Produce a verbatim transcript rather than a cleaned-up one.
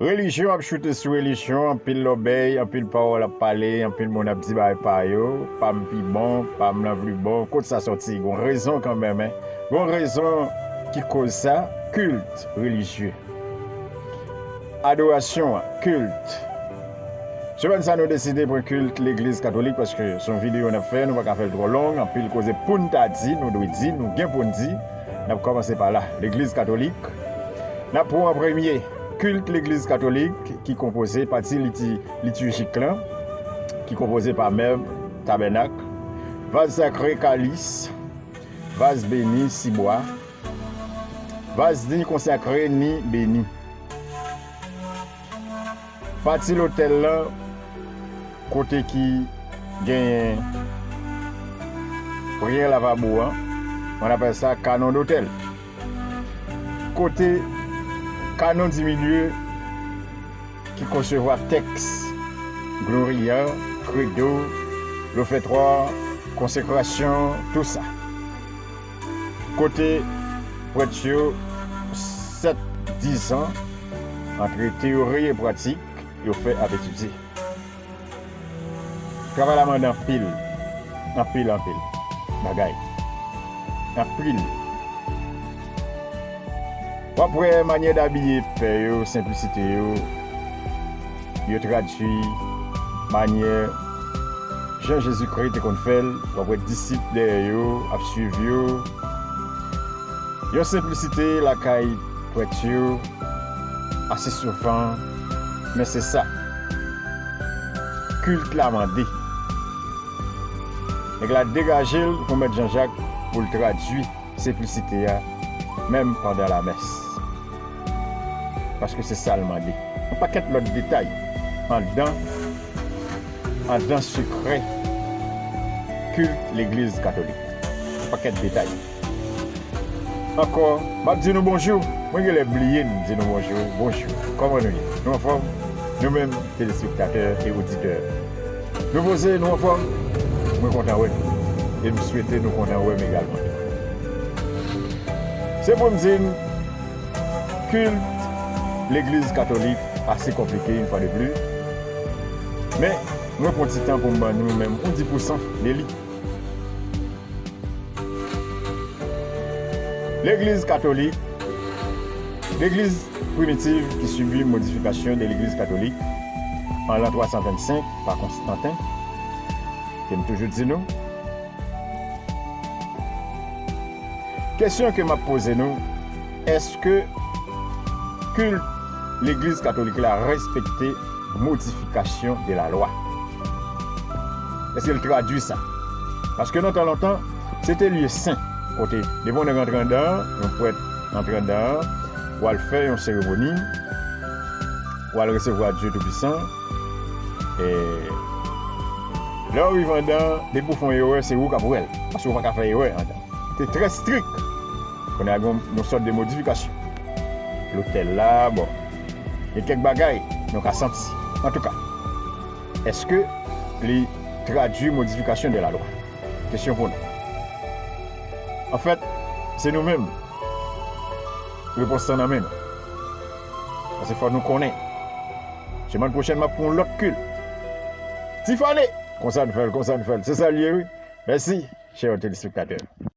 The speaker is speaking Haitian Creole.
Relijyon ap choute sou relijyon, anpil lòbèy, anpil pawòl ap pale, anpil moun ap di bagay pa yo, pa m pi bon, pa m lan pli bon, kot sa sòti? Gon rezon kanmenm, en. Gon rezon ki koz sa, kilt relijye. Adorasyon an, kilt. Semèn sa nou deside pran kilt legliz katolik paske se yon videyo n ap fè, nou pa ka fè l twò long, anpil koze pou n ta di, nou dwe di, nou gen pou n di. N ap kòmanse pa la, legliz katolik. N ap pran an premye, kilt legliz katolik ki konpoze pati liti-, litirjik lan, ki konpoze pa mèb tabènak, vaz sakre, kalis, vaz beni, sibwa, vaz ni konsakre ni beni. Pati lotèl lan, kote ki genyen priyè lavabo an, on appelle ça canon d'autel. Kote canon du milieu ki konsevwa tèks Gloria, Credo, l'Offertoire, konsekrasyon, tou sa. Kote prèt yo sèt, diz an, antre teyori e pratik, yo fè ap etidye. Travay la mande anpil, anpil, anpil bagay. Anpil. W ap wè manyè dabiye pè yo, senplisite yo, yo tradui manyè jan Jezikri te konn fè l. W ap wè disip dèyè yo ap swiv yo. Yon senplisite lakay prèt yo ase souvan, men se sa kilt la mande. Nèg la degaje l pou Mèt Janjak pou l tradui senplisite a, menm pandan lamès. Paske se sa l mande. Yon pakèt lòt detay anndan, anndan sekrè kilt legliz katolik. Yon pakèt detay. Ankò, m ap di nou bonjou. Mwen genlè bliye n di nou bonjou. Bonjou. Kòman nou ye? Nou anfòm? Nou menm, telespektatè e oditè. Nou poze, nou anfòm? Mwen kontan wè nou. E m swete nou kontan wè m egalman. Se pou m di n, kilt legliz katolik ase konplike, yon fwa de plis. Men, mwen pran ti tan pou m ban nou menm yon dis pousan de li. Legliz katolik, legliz primitiv ki sibi modifikasyon de legliz katolik an lan twa san vennsenk pa Konstanten, ke m toujou di nou. Kesyon ke m ap poze nou, èske kilt legliz katolik la respekte modifikasyon de la lwa? Èske l tradui sa? Paske nan tan lontan, se te lye sen, kote depi yon nèg antre anndan an, yon prèt antre anndan an, w al fè yon seremoni, w al resevwa Dye Toupisan, e lè w rive anndan, depi w fè yon erè, se ou k ap wè l, paske w pa ka fè erè anndan. Te trè strik. Kounye a, gen yon sòt de modifikasyon. Lotèl la, bon, gen kèk bagay nou ka santi. Antouka, èske li tradui modifikasyon de la lwa? Kesyon pou nou. Anfèt, se nou menm. Repons lan nan men nou. Paske fò nou konnen. Semèn pwochèn, m ap pran yon lòt kilt. Tifane! Konsa n fè l, konsa n fè l. Se sa l ye, wi. Mèsi, chè telespektatè.